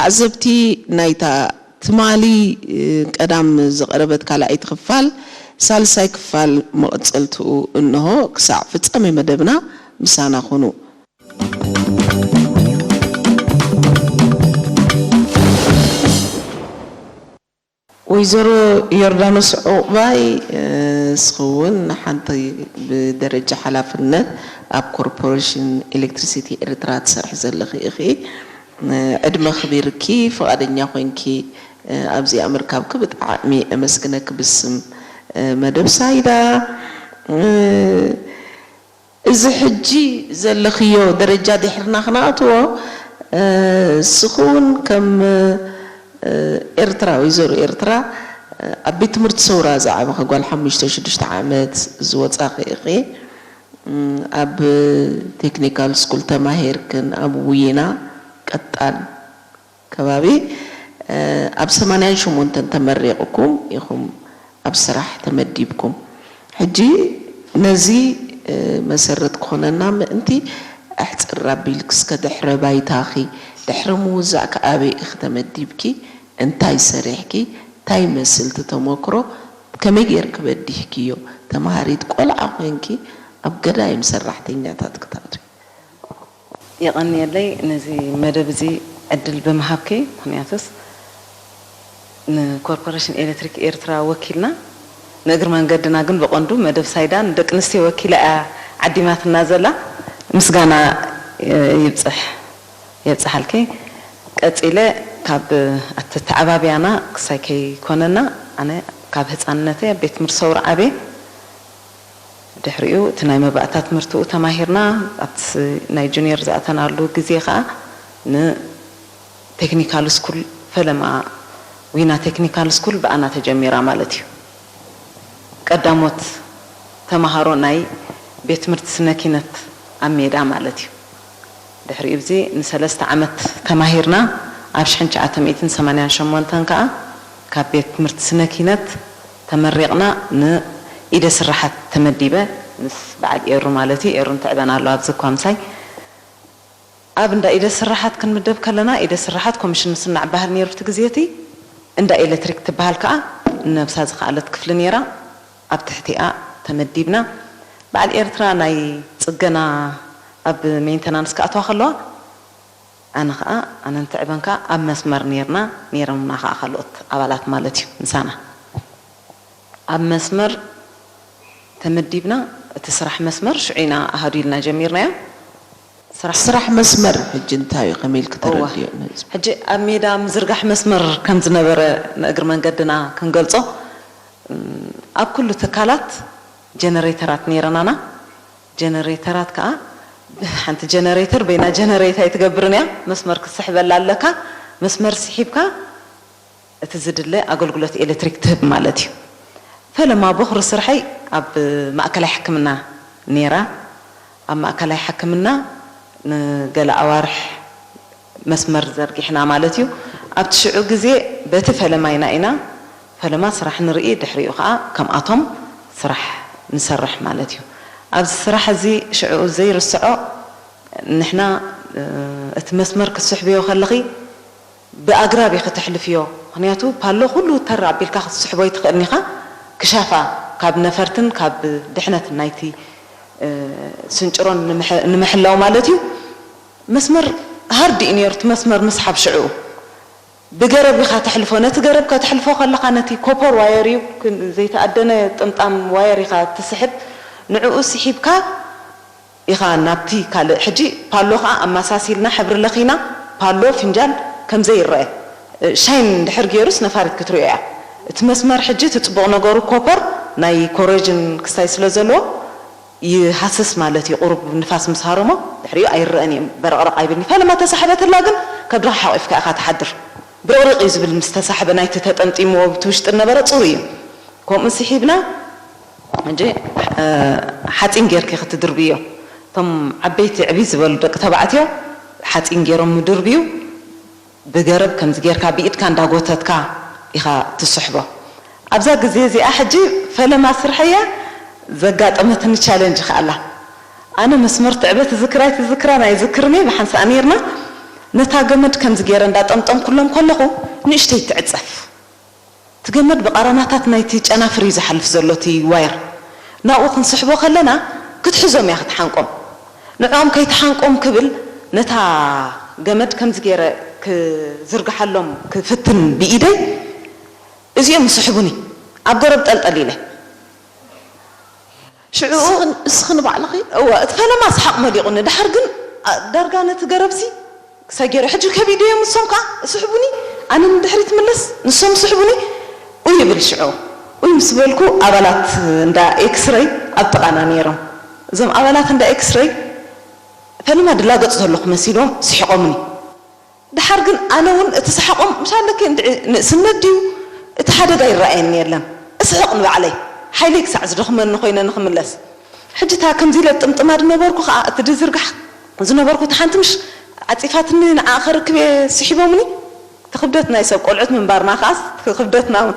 ተዓዘብቲ ናይታ ትማሊ ቀዳም ዝቐረበት ካልኣይቲ ክፋል፣ ሳልሳይ ክፋል መቐጸልትኡ እንሆ ክሳዕ ፍጻሜ መደብና ምሳና ኩኑ። ወይዘሮ ዮርዳኖስ ዑቕባይ፣ እስኺ እውን ንሓንቲ ብደረጃ ሓላፍነት ኣብ ኮርፖሬሽን ኤሌክትሪሲቲ ኤርትራ ትሰርሒ ዘለኺ ኢኺ። ዕድመ ኣኽቢርኪ ፍቓደኛ ኮይንኪ ኣብዚኣ ምርካብኪ ብጣዕሚ እመስግነኪ ብስም መደብ ሳይዳ። እዚ ሕጂ ዘለኽዮ ደረጃ ድሕርና ክነኣትዎ፣ እስኺ እውን ከም ኤርትራ፣ ወይዘሮ ኤርትራ፣ ኣብ ቤት ትምህርቲ ሰውራ ዝዓበኺ ጓል ሓሙሽተ ሽዱሽተ ዓመት ዝወጻኺ ኢኺ። ኣብ ቴክኒካል ስኩል ተማሂርክን ኣብ ውይና ቀጣን ከባቢ ኣብ ሰማንያን ሸሞንተን ተመሪቕኩም ኢኹም ኣብ ስራሕ ተመዲብኩም። ሕጂ ነዚ መሰረት ክኾነና ምእንቲ ኣሕጽር ኣቢልኪ እስከ ድሕረ ባይታኺ፣ ድሕሪ ምውዛእኪ ኣበይ ኢኺ ተመዲብኪ፣ እንታይ ሰሪሕኪ፣ እንታይ ይመስል እቲ ተመክሮ፣ ከመይ ጌርኪ በዲህክዮ፣ ተምሃሪት ቆልዓ ኮይንኪ ኣብ ገዳይም ሰራሕተኛታት ክትኣትዊ? የቐንየለይ ነዚ መደብ እዚ ዕድል ብምሃብኪ። ምኽንያቱስ ንኮርፖሬሽን ኤሌክትሪክ ኤርትራ ወኪልና፣ ንእግሪ መንገድና ግን ብቐንዱ መደብ ሳይዳ ንደቂ ኣንስትዮ ወኪላ እያ ዓዲማትና ዘላ። ምስጋና ይብፅሕ የብፅሓልኪ። ቀፂለ ካብ ኣተተዓባብያና ክሳይ ከይኮነና፣ ኣነ ካብ ህፃንነተይ ኣብ ቤት ትምህርቲ ሰውራ ዓብየ። ድሕሪኡ እቲ ናይ መባእታ ትምህርትኡ ተማሂርና፣ ኣብቲ ናይ ጁኒየር ዝኣተናሉ ግዜ ኸኣ ንቴክኒካል ስኩል ፈለማ፣ ዊና ቴክኒካል ስኩል ብኣና ተጀሚራ ማለት እዩ። ቀዳሞት ተምሃሮ ናይ ቤት ትምህርቲ ስነ ኪነት ኣብ ሜዳ ማለት እዩ። ድሕሪኡ እዚ ንሰለስተ ዓመት ተማሂርና፣ ኣብ ሽሕን ትሽዓተ ሚእትን ሰማንያን ሸሞንተን ከኣ ካብ ቤት ትምህርቲ ስነ ኪነት ተመሪቕና ንኢደ ስራሓት ተመዲበ ምስ በዓል ኤሩ ማለት እዩ። ኤሩ እንትዕበና ኣሎ ኣብዚ እኳ ምሳይ። ኣብ እንዳ ኢደ ስራሓት ክንምደብ ከለና፣ ኢደ ስራሓት ኮሚሽን ምስናዕ በሃል ነይሩ እቲ ግዜ እቲ። እንዳ ኤሌክትሪክ ትበሃል ከኣ ንነብሳ ዝኸኣለት ክፍሊ ነይራ። ኣብ ትሕቲኣ ተመዲብና። በዓል ኤርትራ ናይ ጽገና ኣብ ሜንተናንስ ክኣትዋ ከለዋ፣ ኣነ ኸኣ፣ ኣነን ትዕበን ከኣ ኣብ መስመር ኔርና፣ ኔሮምና ኸኣ ካልኦት ኣባላት ማለት እዩ፣ ምሳና። ኣብ መስመር ተመዲብና፣ እቲ ስራሕ መስመር ሽዑ ኢና ኣሃዱ ኢልና ጀሚርናዮ። ስራሕ ስራሕ መስመር ሕጂ እንታይ እዩ? ከመይ ኢልኪ እወ። ተረድዮ ነዚ? ሕጂ ኣብ ሜዳ ምዝርጋሕ መስመር ከም ዝነበረ ንእግሪ መንገድና ክንገልጾ፣ እም፣ ኣብ ኩሉ ትካላት ጀነሬተራት ኔረናና። ጀነሬተራት ከኣ ሓንቲ ጀነሬተር በይና ጀነሬት ኣይትገብርን እያ። መስመር ክትስሕበላ ኣለካ። መስመር ስሒብካ እቲ ዝድለ ኣገልግሎት ኤሌክትሪክ ትህብ ማለት እዩ። ፈለማ ቦኽሪ ስርሐይ ኣብ ማእከላይ ሕክምና ነይራ። ኣብ ማእከላይ ሕክምና ንገለ ኣዋርሕ መስመር ዘርጊሕና ማለት እዩ። ኣብቲ ሽዑ ግዜ በቲ ፈለማ ኢና ኢና ፈለማ ስራሕ ንርኢ፣ ድሕሪኡ ኸኣ ከምኣቶም ስራሕ ንሰርሕ ማለት እዩ። ኣብዚ ስራሕ እዚ ሽዑ ዘይርስዖ፣ ንሕና፣ እ፣ እቲ መስመር ክትስሕብዮ ከለኺ ብኣግራብ ኢኺ ተሕልፍዮ። ምኽንያቱ ፓሎ ኩሉ ተር ኣቢልካ ክትስሕቦ ኣይትኽእልን ኢኻ። ክሻፋ ካብ ነፈርትን ካብ ድሕነት ናይቲ፣ እ፣ ስንጭሮን ንምሕ-፣ ንምሕላው ማለት እዩ። መስመር ሃርድ እዩ ነይሩ እቲ መስመር ምስሓብ ሽዑ። ብገረብ ኢኻ ተሕልፎ። ነቲ ገረብ ከተሕልፎ ከለኻ ነቲ ኮፐር ዋየር እዩ፣ ክን-፣ ዘይተኣደነ ጥምጣም ዋየር ኢኻ ትስሕብ። ንዕኡ ስሒብካ ኢኻ ናብቲ ካልእ። ሕጂ ፓሎ ኸኣ ኣመሳሲልና ሕብሪ ለኺና፣ ፓሎ ፍንጃል ከም ዘይረአ፣ እ፣ ሻይን እንድሕር ገይሩስ ነፋሪት ክትርእዮ እያ። እቲ መስመር ሕጂ እቲ ጽቡቕ ነገሩ ኮፐር ናይ ኮሮዥን ክስታይ ስለ ዘለዎ ይሃስስ ማለት እዩ። ቁሩብ ንፋስ ምስ ሃረሞ ድሕሪኡ ኣይረአን እዩ፣ በረቕረቕ ኣይብልን እዩ። ፈለማ ተሳሕበትላ ግን ከብድኻ ሓቒፍካ ኢኻ ትሓድር። ብርቕርቕ እዩ ዝብል ምስ ተሳሕበ፣ ናይቲ ተጠምጢምዎ ብቲ ውሽጢ ነበረ ጽሩይ እዩ። ከምኡ ስሒብና ሕጂ፣ እ፣ ሓጺን ጌርኪ ክትድርብዮ። እቶም ዓበይቲ ዕብይ ዝበሉ ደቂ ተባዕትዮ ሓጺን ጌሮም ምድርብዩ፣ ብገረብ ከምዚ ጌርካ ብኢድካ እንዳጎተትካ ኢኻ ትስሕቦ። ኣብዛ ግዜ እዚኣ ሕጂ ፈለማ ስርሐያ ዘጋጠመትኒ ቻለንጅ ከኣ ኣላ። ኣነ መስመር ትዕበ ትዝክራ ኣይትዝክራን ኣይዝክርን እየ፣ ብሓንሳእ ኔርና። ነታ ገመድ ከምዚ ገይረ እንዳጠምጠምኩሎም ከለኹ ንእሽተይ ትዕጸፍ። እቲ ገመድ ብቐረናታት ናይቲ ጨናፍር እዩ ዝሓልፍ ዘሎ፣ እቲ ዋየር። ናብኡ ክንስሕቦ ከለና ክትሕዞም እያ ክትሓንቆም። ንዕኦም ከይትሓንቆም ክብል ነታ ገመድ ከምዚ ገይረ ክዝርግሓሎም ክፍትን ብኢደይ፣ እዚኦም ይስሕቡኒ። ኣብ ገረብ ጠልጠል ኢለ። ሽዑ እስኺ ንባዕልኺ? እወ፣ እቲ ፈለማ ሰሓቕ መሊቑኒ። ድሓር ግን፣ ኣ፣ ዳርጋ ነቲ ገረብሲ ክሳይ ገይረ። ሕጂ ከቢደዮም ንሶም ከኣ እስሕቡኒ፣ ኣነ ንድሕሪት ምለስ፣ ንሶም ስሕቡኒ። ኡይ ይብል ሽዑ። ኡይ ምስ በልኩ፣ ኣባላት እንዳ ኤክስረይ ኣብ ጥቓና ነይሮም። እዞም ኣባላት እንዳ ኤክስረይ ፈለማ ድላገጽ ዘለኹ መሲሎም ስሒቖምኒ። ድሓር ግን ኣነ እውን እቲ ሰሓቖም፣ "ምሻለኪ እንድዒ ንእስነት ድዩ? እቲ ሓደጋ ይረኣየኒ የለን። እስሕቕ ንባዕለይ። ሓይለይ ክሳዕ ዝደኽመኒ ኮይነ ንኽምለስ። ሕጂ እታ ከምዚ ኢለ ጥምጥማ ዝነበርኩ ከኣ፣ እቲ ድዝርጋሕ ዝነበርኩ፣ እታ ሓንቲ ምሽ ዓጺፋትኒ፣ ንዓኣ ከርክብ እየ ስሒቦምኒ። እቲ ክብደት ናይ ሰብ ቆልዑት ምንባርና ከኣስ፣ እቲ ክብደትና እውን።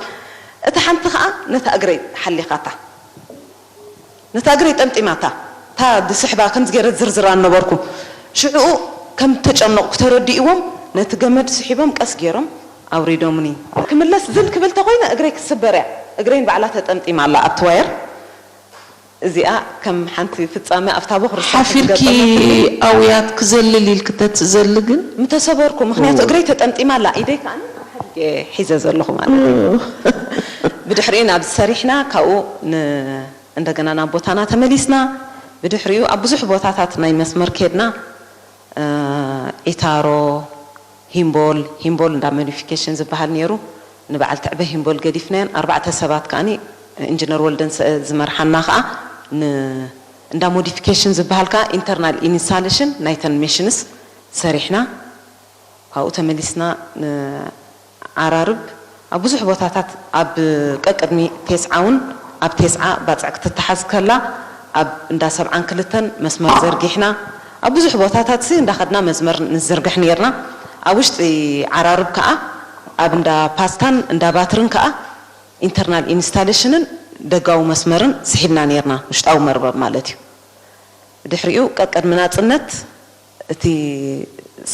እታ ሓንቲ ከኣ ነታ እግረይ ሓሊኻታ። ነታ እግረይ ጠምጢማታ። እታ ዝስሕባ ከምዚ ገይረ ዝዝርዝራ ነበርኩ። ሽዕኡ ከም ተጨነቕኩ ተረዲእዎም፣ ነቲ ገመድ ስሒቦም ቀስ ገይሮም ኣውሪዶምኒ። ክምለስ ዝል ክብል ተኾይነ እግረይ ክስበር እያ። እግረይ ንባዕላ ተጠምጢማ ኣላ ኣብቲ ዋየር። እዚኣ ከም ሓንቲ ፍጻመ ኣብታ ቦኽሪ ሓፊርኪ ዝገጠመትኒ። ኣውያት ክዘልል ኢልኪ ተትዘሊ ግን? ምተሰበርኩ፣ ምክንያቱ እግረይ ተጠምጢማ ኣላ፣ ኢደይ ከኣ ኣብ ሓዲገ ሒዘ ዘለኹ ማለት እዩ። ብድሕሪኡ ናብ ሰሪሕና፣ ካብኡ ን-፣ እንደገና ናብ ቦታና ተመሊስና። ብድሕሪኡ ኣብ ብዙሕ ቦታታት ናይ መስመር ኬድና፣ እ፣ ዒታሮ፣ ሂምቦል፣ ሂምቦል እንዳ ሞዲፊኬሽን ዝበሃል ነይሩ። ንበዓል ትዕበ ሂምቦል ገዲፍናየን። ኣርባዕተ ሰባት ከኣኒ፣ ኢንጂነር ወልደን ሰ-፣ ዝመርሓና ከኣ ን-፣ እንዳ ሞዲፊኬሽን ዝበሃል ከኣ ኢንተርናል ኢንስታሌሽን ናይተን ሜሽንስ ሰሪሕና። ካብኡ ተመሊስና ንዓራርብ ኣብ ብዙሕ ቦታታት ኣብ ቀቅድሚ ቴስዓ እውን ኣብ ቴስዓ ባጽዕ ክትተሓዝ ከላ ኣብ እንዳ ሰብዓን ክልተን መስመር ዘርጊሕና ኣብ ብዙሕ ቦታታት ሲ እንዳኸድና መስመር ንዝርግሕ ነይርና። ኣብ ውሽጢ ዓራርብ ከኣ ኣብ እንዳ ፓስታን እንዳ ባትርን ከኣ ኢንተርናል ኢንስታሌሽንን ደጋዊ መስመርን ስሒብና ነይርና፣ ውሽጣዊ መርበብ ማለት እዩ። ድሕሪኡ ቀቅድሚ ናጽነት እቲ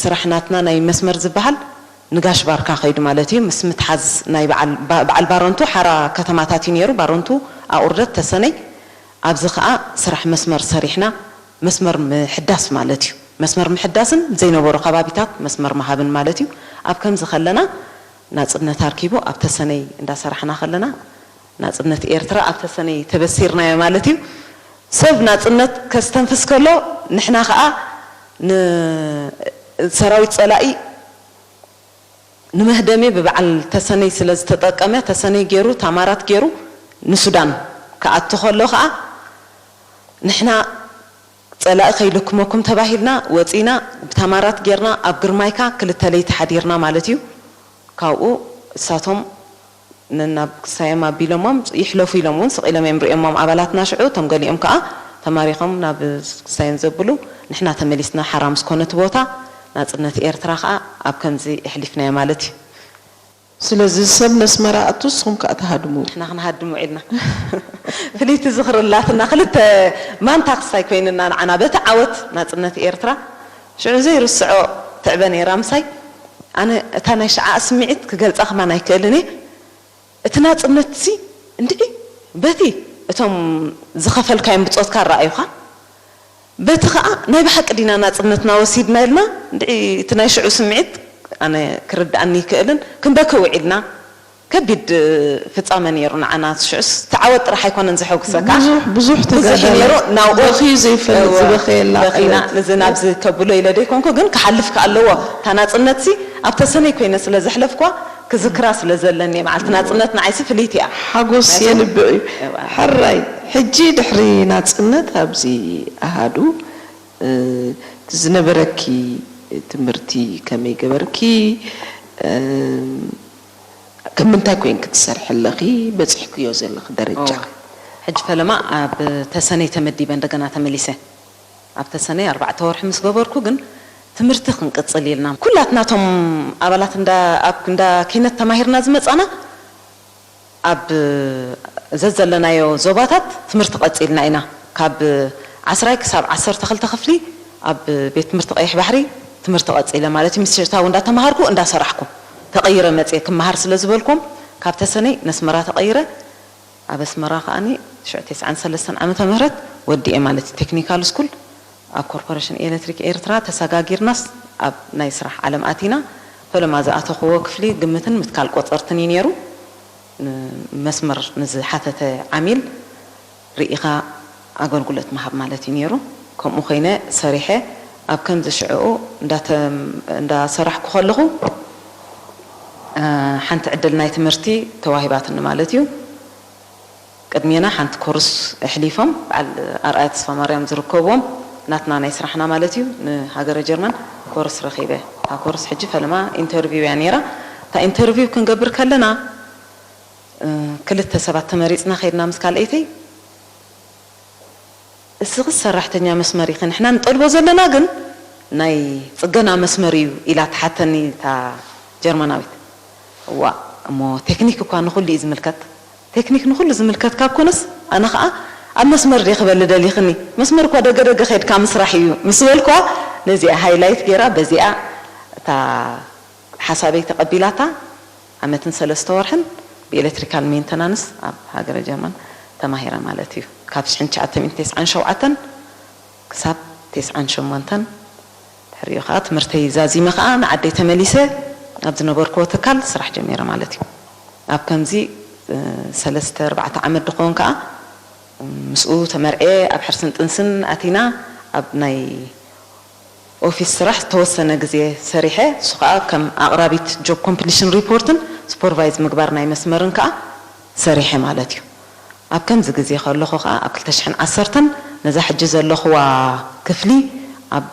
ስራሕ ናትና ናይ መስመር ዝበሃል ንጋሽ ባርካ ከይዱ ማለት እዩ። ምስ ምትሓዝ ናይ በዓል፣ ባ-፣ በዓል ባረንቱ ሓራ ከተማታት እዩ ነይሩ። ባረንቱ፣ ኣቑርደት፣ ተሰነይ። ኣብዚ ኸኣ ስራሕ መስመር ሰሪሕና፣ መስመር ምሕዳስ ማለት እዩ። መስመር ምሕዳስን ዘይነበሩ ከባቢታት መስመር ምሃብን ማለት እዩ። ኣብ ከምዚ ከለና ናጽነት ኣርኪቡ ኣብ ተሰነይ እንዳሰራሕና ከለና ናጽነት ኤርትራ ኣብ ተሰነይ ተበሲርናዮ ማለት እዩ። ሰብ ናጽነት ከስተንፍስ ከሎ ንሕና ኸኣ ንሰራዊት ጸላኢ ንመህደሚ ብበዓል ተሰነይ ስለ ዝተጠቀመ፣ ተሰነይ ገይሩ፣ ታማራት ገይሩ ንሱዳን ክኣቱ ከሎ ኸኣ ንሕና ጸላኢ ከይልክመኩም ተባሂልና ወጺና ብታማራት ጌርና ኣብ ግርማይካ ክልተ ለይቲ ሓዲርና ማለት እዩ። ካብኡ እሳቶም ነናብ ክሳዮም ኣቢሎሞም ይሕለፉ ኢሎም እውን ስቕ ኢሎም እዮም ርእዮሞም ኣባላትና። ሽዑ እቶም ገሊኦም ከኣ ተማሪኾም ናብ ክሳዮም ዘብሉ፣ ንሕና ተመሊስና ሓራ ምስ ኮነ እቲ ቦታ ናጽነት ኤርትራ ከኣ ኣብ ከምዚ ኣሕሊፍናዮ ማለት እዩ። ስለዚ ሰብ ነስመራ ኣቱ ንስኹም ከኣ ትሃድሙ። ንሕና ክንሃድም ውዒልና። ፍልይቲ ዝኽሪ ኣላትና። ክልተ ማንታ ክሳይ ኮይንና ንዓና በቲ ዓወት ናጽነት ኤርትራ። ሽዑ ዘይርስዖ ትዕበ ነይራ ምሳይ። ኣነ እታ ናይ ሽዓ ስምዒት ክገልጻ ከማን ኣይክእልን እየ። እቲ ናጽነትሲ እንድዒ በቲ እቶም ዝኸፈልካዮም ብጾትካ ኣረኣዩኻ። በቲ ኸኣ ናይ ብሓቂ ዲና ናጽነትና ወሲድና ኢልና እንድዒ እቲ ናይ ሽዑ ስምዒት ኣነ ክርድኣኒ ይክእልን ክንበኪ ውዒልና። ከቢድ ፍጻመ ነይሩ ንዓና። ሽዑስ እቲ ዓወት ጥራሕ ኣይኮነን ዘሐጉሰካ። ብዙሕ፣ ብዙሕ ብዙሕ ተጋዳላይ ነይሩ። ናብኡ በኽዩ ዘይፈልጥ እወ፣ ዝበኸየላ በኺና ዕለት። ንዚ ናብዚ ከብሎ ኢለ ደይኮንኩ፣ ግን ክሓልፍ ከኣ ኣለዎ። እታ ናጽነትሲ ኣብ ተሰነይ ኮይነ ስለ ዘሕለፍኳ ክዝክራ ስለ ዘለኒ እየ። መዓልቲ ናጽነት ንዓይሲ ፍልይቲ እያ። ሓጎስ ናይ ሰብ የንብዕ እዩ። እወ። ሕራይ፣ ሕጂ ድሕሪ ናጽነት ኣብዚ ኣሃዱ፣ እ፣ ዝነበረኪ ትምህርቲ ከመይ ገበርኪ? እ፣ ከም ምንታይ ኮይንኪ ትሰርሒ ኣለኺ? በጺሕክዮ ዘለኺ ደረጃ? ኦ፣ ሕጂ ፈለማ ኣብ ተሰነይ ተመዲበ እንደገና ተመሊሰ። ኣብ ተሰነይ ኣርባዕተ ወርሒ ምስ ገበርኩ ግን ትምህርቲ ክንቅጽል ኢልና። ኩላትና እቶም ኣባላት እንዳ፣ ኣብ እንዳ ኪነት ተማሂርና ዝመጻና ኣብ ዘዘለናዮ ዞባታት ትምህርቲ ቀጺልና ኢና። ካብ ዓስራይ ክሳብ ዓሰርተ ክልተ ክፍሊ ኣብ ቤት ትምህርቲ ቀይሕ ባሕሪ ትምህርቲ ቀጺለ ማለት እዩ። ምስ ሽዕታዊ እንዳተማሃርኩ እንዳሰራሕኩ ተቐይረ መጽየ ክመሃር ስለ ዝበልኩም ካብ ተሰነይ ነስመራ ተቐይረ ኣብ ኣስመራ ከኣኒ ትሽዓን ሰለስተን ዓመተ ምህረት ወዲኤ ማለት እዩ። ቴክኒካል ስኩል ኣብ ኮርፖሬሽን ኤሌክትሪክ ኤርትራ ተሰጋጊርናስ ኣብ ናይ ስራሕ ዓለም ኣቲና። ፈለማ ዝኣተኽዎ ክፍሊ ግምትን ምትካል ቆጸርትን እዩ ነይሩ። መስመር ንዝሓተተ ዓሚል ርኢኻ ኣገልግሎት ምሃብ ማለት እዩ ነይሩ። ከምኡ ኮይነ ሰሪሐ ኣብ ከምዚ ሽዕኡ እንዳተ- እንዳሰራሕኩ ከለኹ ሓንቲ ዕድል ናይ ትምህርቲ ተዋሂባትኒ ማለት እዩ። ቅድሜና ሓንቲ ኮርስ ኣሕሊፎም በዓል ኣርኣያ ተስፋማርያም ዝርከብዎም ናትና ናይ ስራሕና ማለት እዩ ንሃገረ ጀርመን ኮርስ ረኺበ። እታ ኮርስ ሕጂ ፈለማ ኢንተርቪው እያ ነይራ። እታ ኢንተርቪው ክንገብር ከለና ክልተ ሰባት ተመሪፅና ከይድና ምስ ካልኣይተይ እስኽስ ሰራሕተኛ መስመር ኢኺ፣ ንሕና ንጠልቦ ዘለና ግን ናይ ፅገና መስመር እዩ ኢላ ትሓተኒ እታ ጀርመናዊት። እዋ እሞ ቴክኒክ እኳ ንኹሉ እዩ ዝምልከት። ቴክኒክ ንኹሉ ዝምልከት ካብ ኮነስ ኣነ ኸዓ ኣብ መስመር ድየ ክበሊ ደሊኽኒ? መስመር እኳ ደገ ደገ ከይድካ ምስራሕ እዩ ምስ በልኳ ነዚኣ ሃይላይት ገይራ በዚኣ እታ ሓሳበይ ተቐቢላታ ዓመትን ሰለስተ ወርሕን ብኤሌክትሪካል ሜንተናንስ ኣብ ሃገረ ጀርመን ተማሂረ ማለት እዩ። ካብ ሽሕን ትሽዓተ ሚእትን ተስዓን ሸውዓተን ክሳብ ተስዓን ሸሞንተን ድሕሪኡ ከዓ ትምህርተይ ዛዚመ ከዓ ንዓደይ ተመሊሰ ኣብ ዝነበርክዎ ትካል ስራሕ ጀሚረ ማለት እዩ። ኣብ ከምዚ ሰለስተ ኣርባዕተ ዓመት ድኸውን ከዓ ምስኡ ተመርዕየ ኣብ ሕርስን ጥንስን ኣቲና ኣብ ናይ ኦፊስ ስራሕ ዝተወሰነ ግዜ ሰሪሐ፣ እሱ ከዓ ከም ኣቕራቢት ጆብ ኮምፕሊሽን ሪፖርትን ሱፐርቫይዝ ምግባር ናይ መስመርን ከዓ ሰሪሐ ማለት እዩ። ኣብ ከምዚ ግዜ ከለኹ ከዓ ኣብ ክልተ ሽሕን ዓሰርተን ነዛ ሕጂ ዘለኹዋ ክፍሊ ኣብ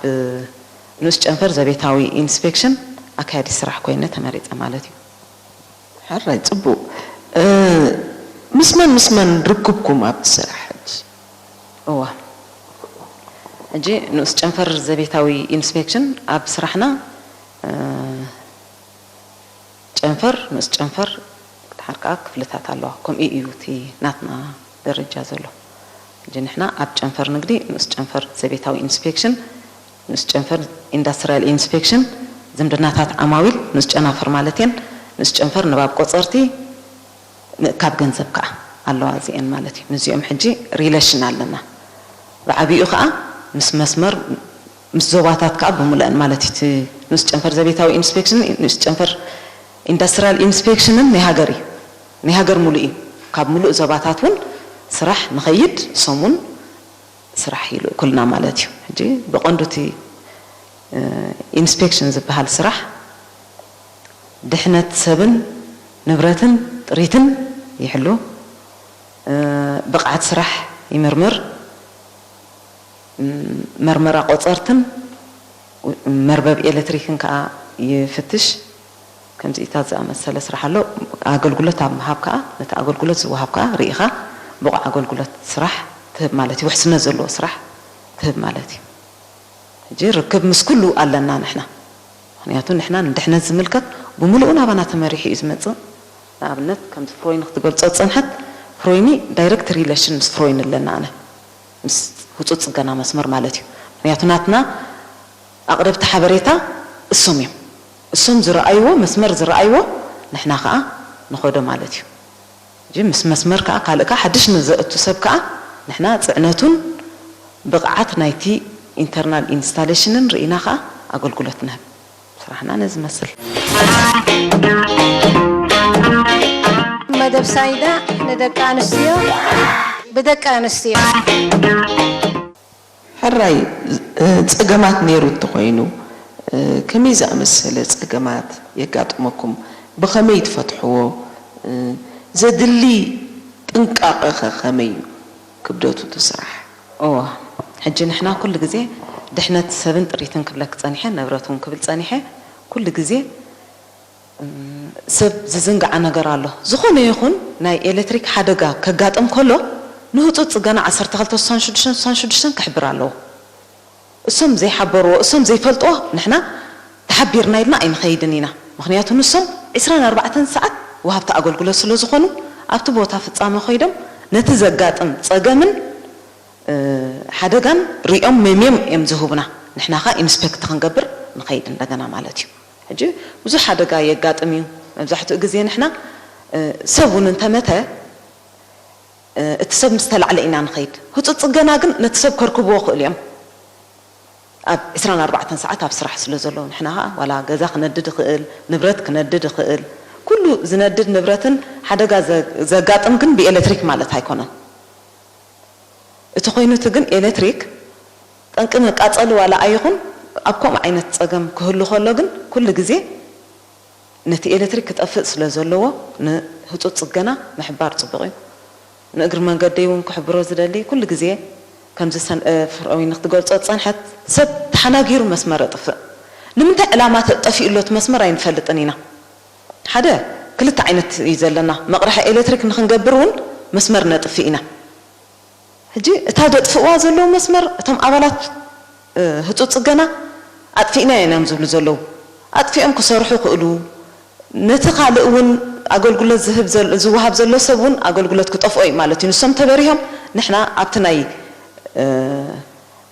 ንኡስ ጨንፈር ዘቤታዊ ኢንስፔክሽን ኣካያዲ ስራሕ ኮይነ ተመሪፀ ማለት እዩ። ሕራይ ፅቡቅ። ምስ መን ምስ መን ርክብኩም ኣብቲ ስራሕ ሕጂ? እዋ ሕጂ ንኡስ ጨንፈር ዘቤታዊ ኢንስፔክሽን ኣብ ስራሕና ጨንፈር ንኡስ ጨንፈር ድሓር ከዓ ክፍልታት ኣለዋ። ከምኡ እዩ እቲ ናትና ደረጃ ዘሎ። ሕጂ ንሕና ኣብ ጨንፈር ንግዲ ንኡስ ጨንፈር ዘቤታዊ ኢንስፔክሽን ንኡስ ጨንፈር ኢንዳስትሪያል ኢንስፔክሽን ዝምድናታት ዓማዊል ንኡስ ጨናፍር ማለት እየን። ንኡስ ጨንፈር ንባብ ቆፀርቲ ምእካብ ገንዘብ ከዓ ኣለዋ እዚአን ማለት እዩ። ምስዚኦም ሕጂ ሪለሽን ኣለና። ብዓብኡ ከዓ ምስ መስመር ምስ ዞባታት ከዓ ብምሉአን ማለት እዩ። ንኡስ ጨንፈር ዘቤታዊ ኢንስፔክሽን ንኡስ ጨንፈር ኢንዳስትሪያል ኢንስፔክሽንን ናይ ሃገር እዩ። ናይ ሃገር ሙሉእ እዩ። ካብ ሙሉእ ዞባታት እውን ስራሕ ንኸይድ ሰሙን ስራሕ ይልእኩልና ማለት እዩ። ሕጂ ብቐንዱ እቲ ኢንስፔክሽን ዝበሃል ስራሕ ድሕነት ሰብን ንብረትን ጥሪትን ይሕሉ፣ ብቕዓት ስራሕ ይምርምር፣ መርመራ ቆፀርትን መርበብ ኤሌክትሪክን ከዓ ይፍትሽ። ከምዚኢታት ዝኣመሰለ ስራሕ ኣሎ። ኣገልግሎት ኣብ ምሃብ ከዓ ነቲ ኣገልግሎት ዝወሃብ ከዓ ርኢኻ ብቑዕ ኣገልግሎት ስራሕ ትህብ ማለት እዩ። ውሕስነት ዘለዎ ስራሕ ትህብ ማለት እዩ። ሕጂ ርክብ ምስ ኩሉ ኣለና ንሕና። ምክንያቱ ንሕና ንድሕነት ዝምልከት ብምሉኡ ናባና ተመሪሑ እዩ ዝመፅእ። ንኣብነት ከምዚ ፍሮይኒ ክትገልፆ ዝፀንሐት ፍሮይኒ ዳይረክት ሪለሽን ምስ ፍሮይኒ ኣለና ኣነ ምስ ህፁፅ ፅገና መስመር ማለት እዩ። ምክንያቱ ናትና ኣቕረብቲ ሓበሬታ እሶም እዮም። እሶም ዝረኣይዎ መስመር ዝረኣይዎ ንሕና ከዓ ንኸዶ ማለት እዩ። ሕጂ ምስ መስመር ከዓ ካልእ ከዓ ሓድሽ ንዘእቱ ሰብ ከዓ ንሕና ፅዕነቱን ብቕዓት ናይቲ ኢንተርናል ኢንስታሌሽንን ርኢና ከዓ ኣገልግሎት ንህብ። ስራሕና ነዚ መስል። መደብ ሳይዳ ንደቂ ኣንስትዮ ብደቂ ኣንስትዮ ሕራይ ጸገማት ነይሩ እንተኾይኑ ከመይ ዝኣመሰለ ጸገማት የጋጥመኩም? ብኸመይ ትፈትሕዎ? ዘድሊ ጥንቃቐኸ ከመይ እዩ ክብደቱ እቲ ስራሕ? እወ፣ ሕጂ ንሕና ኩሉ ግዜ ድሕነት ሰብን ጥሪትን ክብለኪ ጸኒሐ፣ ንብረት እውን ክብል ጸኒሐ፣ ኩሉ ግዜ ሰብ ዝዝንግዓ ነገር ኣሎ። ዝኾነ ይኹን ናይ ኤሌክትሪክ ሓደጋ ከጋጥም ከሎ ንህጹጽ ጽገና ዓሰርተ ክልተ ስሳን ሽዱሽተን ስሳን ሽዱሽተን ክሕብር ኣለዎ። እሶም ዘይሓበርዎ፣ እሶም ዘይፈልጥዎ ንሕና ተሓቢርና ኢልና ኣይንኸይድን ኢና። ምኽንያቱ ንሶም ዒስራን ኣርባዕተን ሰዓት ወሃብቲ ኣገልግሎት ስለ ዝኾኑ ኣብቲ ቦታ ፍጻመ ከይዶም ነቲ ዘጋጥም ጸገምን ሓደጋን ሪኦም መምዮም እዮም ዝህቡና። ንሕና ኸኣ ኢንስፔክት ክንገብር ንኸይድ እንደገና ማለት እዩ። ሕጂ ብዙሕ ሓደጋ የጋጥም እዩ። መብዛሕትኡ ግዜ ንሕና፣ እ፣ ሰብ እውን እንተመተ፣ እ፣ እቲ ሰብ ምስ ተላዕለ ኢና ንኸይድ። ህጹጽ ጽገና ግን ነቲ ሰብ ከርክብዎ ክእሉ እዮም። ኣብ ዕስራን ኣርባዕተን ሰዓት ኣብ ስራሕ ስለ ዘለዉ፣ ንሕና ኸኣ ዋላ ገዛ ክነድድ ይኽእል፣ ንብረት ክነድድ ይኽእል። ኩሉ ዝነድድ ንብረትን ሓደጋ ዘ-፣ ዘጋጥም ግን ብኤሌክትሪክ ማለት ኣይኮነን። እቲ ኮይኑ እቲ ግን ኤሌክትሪክ ጠንቂ መቃጸሊ ዋላ ኣይኹን፣ ኣብ ከምኡ ዓይነት ጸገም ክህሉ ከሎ ግን ኩሉ ግዜ ነቲ ኤሌክትሪክ ክጠፍእ ስለ ዘለዎ ንህጹጽ ጽገና ምሕባር ጽቡቕ እዩ። ንእግሪ መንገደይ እውን ክሕብሮ ዝደሊ፣ ኩሉ ግዜ ከምዚ ሰን-፣ እ፣ ፍርኦዊ ንክትገልጾ ዝጸንሐት፣ ሰብ ተሓናጊሩ መስመር የጥፍእ። ንምንታይ ዕላማ ተ-፣ ጠፊኡ ኣሎ እቲ መስመር ኣይንፈልጥን ኢና። ሓደ፣ ክልተ ዓይነት እዩ ዘለና። መቕርሒ ኤሌክትሪክ ንክንገብር እውን መስመር ነጥፍእ ኢና። ሕጂ እታ ዘጥፍእዋ ዘለዉ መስመር፣ እቶም ኣባላት፣ እ፣ ህጹጽ ጽገና ኣጥፊእናዮ ኢና እዮም ዝብሉ ዘለዉ። ኣጥፊኦም ክሰርሑ ክእሉ፣ ነቲ ካልእ እውን ኣገልግሎት ዝህብ ዘል-፣ ዝወሃብ ዘሎ ሰብ እውን ኣገልግሎት ክጠፍኦ እዩ ማለት እዩ። ንሶም ተበሪሆም፣ ንሕና ኣብቲ ናይ፣ እ፣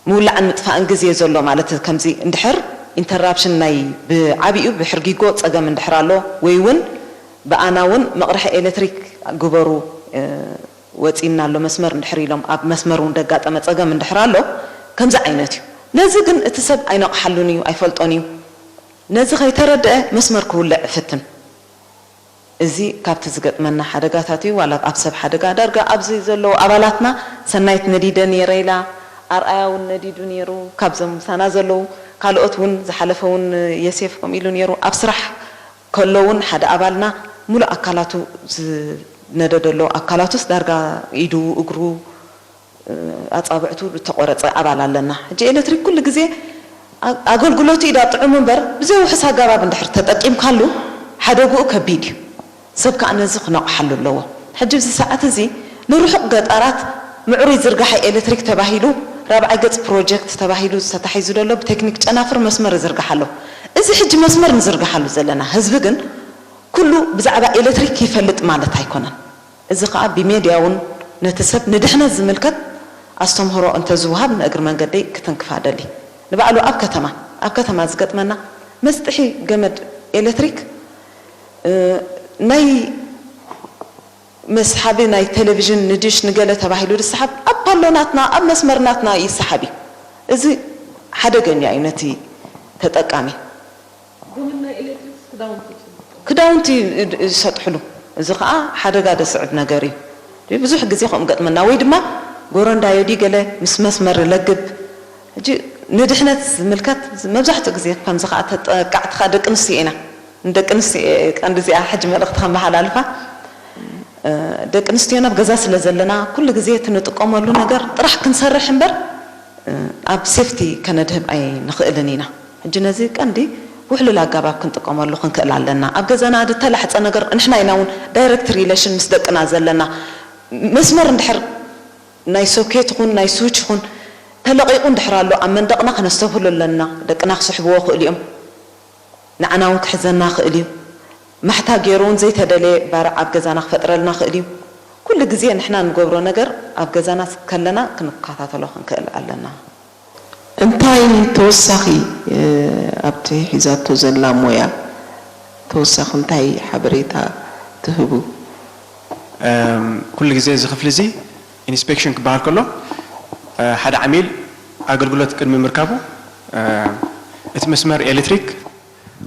ምውላዕን ምጥፋእን ግዜ ዘሎ ማለት ከምዚ እንድሕር ኢንተራፕሽን ናይ ብዓቢኡ ብሕርጊጎ ጸገም እንድሕር ኣሎ፣ ወይ እውን ብኣና እውን መቕርሒ ኤሌክትሪክ ግበሩ፣ እ፣ ወጺእና ኣሎ መስመር እንድሕር ኢሎም፣ ኣብ መስመር እውን ደጋጠመ ጸገም እንድሕር ኣሎ፣ ከምዚ ዓይነት እዩ። ነዚ ግን እቲ ሰብ ኣይነቕሓሉን እዩ፣ ኣይፈልጦን እዩ። ነዚ ከይተረድአ መስመር ክውልዕ እፍትን። እዚ ካብቲ ዝገጥመና ሓደጋታት እዩ። ዋላ ኣብ ሰብ ሓደጋ ዳርጋ ኣብዚ ዘለዉ ኣባላትና፣ ሰናይት ነዲደ ነይረ ኢላ፣ ኣርኣያ እውን ነዲዱ ነይሩ፣ ካብዞም ምሳና ዘለዉ ካልኦት እውን፣ ዝሓለፈ እውን የሴፍ ከምኡ ኢሉ ነይሩ። ኣብ ስራሕ ከሎ እውን ሓደ ኣባልና ሙሉእ ኣካላቱ ዝነደደ ኣሎ፣ ኣካላቱስ ዳርጋ ኢዱ፣ እግሩ፣ ኣጻብዕቱ ዝተቖረጸ ኣባል ኣለና። ሕጂ ኤሌክትሪክ ኩሉ ግዜ ኣ-፣ ኣገልግሎቱ ኢዳ ጥዑም እምበር፣ ብዘይውሑስ ኣገባብ እንድሕር ተጠቂምካሉ፣ ሓደግኡ ከቢድ እዩ። ሰብ ከኣ ነዚ ክነቕሓሉ ኣለዎ። ሕጂ ኣብዚ ሰዓት እዚ ንርሑቕ ገጠራት ምዕሩይ ዝርጋሐ ኤሌክትሪክ ተባሂሉ፣ ራብዓይ ገጽ ፕሮጀክት ተባሂሉ ተታሒዙ ዘሎ ብቴክኒክ ጨናፍር መስመር ይዝርጋሕ ኣሎ። እዚ ሕጂ መስመር ንዝርግሓሉ ዘለና ህዝቢ ግን ኩሉ ብዛዕባ ኤሌክትሪክ ይፈልጥ ማለት ኣይኮነን። እዚ ኸኣ ብሜድያ እውን ነቲ ሰብ ንድሕነት ዝምልከት ኣስተምህሮ እንተዝወሃብ ንእግሪ መንገደይ ክትንክፋ እደሊ። ንባዕሉ ኣብ ከተማ፣ ኣብ ከተማ ዝገጥመና መስጥሒ ገመድ ኤሌክትሪክ፣ እ፣ ናይ መስሓቢ ናይ ቴሌቪዥን ንድሽ ንገለ ተባሂሉ ዝሰሓብ ኣብ ፓሎ ናትና፣ ኣብ መስመር ናትና ይሰሓብ እዩ። እዚ ሓደገኛ እዩ ነቲ ተጠቃሚ። ጎመን ናይ ኤሌክትሪክስ ክዳውንቲ ይጽብቑ። ክዳውንቲ ይሰጥሕሉ። እዚ ኸኣ ሓደጋ ዘስዕብ ነገር እዩ። ብዙሕ ግዜ ከምኡ ገጥመና። ወይ ድማ ጎረንዳዮ ድዩ ገለ ምስ መስመር ይለግብ። ሕጂ ንድሕነት ዝምልከት መብዛሕትኡ ግዜ ከምዚ ኸኣ ተጠቃዕቲ ኸኣ ደቂ ኣንስትዮ ኢና። ንደቂ ኣንስትዮ እየ ቀንዲ እዚኣ ሕጂ መልእኽቲ ከመሓላልፋ። እ፣ ደቂ ኣንስትዮ ናብ ገዛ ስለ ዘለና፣ ኩሉ ግዜ እቲ ንጥቀመሉ ነገር ጥራሕ ክንሰርሕ እምበር፣ እ፣ ኣብ ሴፍቲ ከነድህብ ኣይንኽእልን ኢና። ሕጂ ነዚ ቀንዲ ውሕሉል ኣገባብ ክንጥቀመሉ ክንክእል ኣለና። ኣብ ገዛና ዝተላሕጸ ነገር ንሕና ኢና እውን ዳይሬክት ሪሌሽን ምስ ደቅና ዘለና። መስመር እንድሕር ናይ ሶኬት ይኹን ናይ ስዊች ይኹን ተለቒቑ እንድሕር ኣሎ፣ ኣብ መንደቕና ከነስተብህሎ ኣለና። ደቅና ክስሕብዎ ክእሉ እዮም። ንዓና እውን ክሕዘና ክእል እዩ። ማሕታ ገይሩ እውን ዘይተደለየ ባርዕ ኣብ ገዛና ክፈጥረልና ክእል እዩ። ኩሉ ግዜ ንሕና ንገብሮ ነገር ኣብ ገዛና ከለና ክንከታተሎ ክንክእል ኣለና። እንታይ ተወሳኺ፣ እ፣ ኣብቲ ሒዛቶ ዘላ ሞያ ተወሳኺ እንታይ ሓበሬታ ትህቡ? እም፣ ኩሉ ግዜ እዚ ክፍሊ እዚ ኢንስፔክሽን ክበሃል ከሎ፣ እ፣ ሓደ ዓሚል ኣገልግሎት ቅድሚ ምርካቡ፣ እ፣ እቲ መስመር ኤሌክትሪክ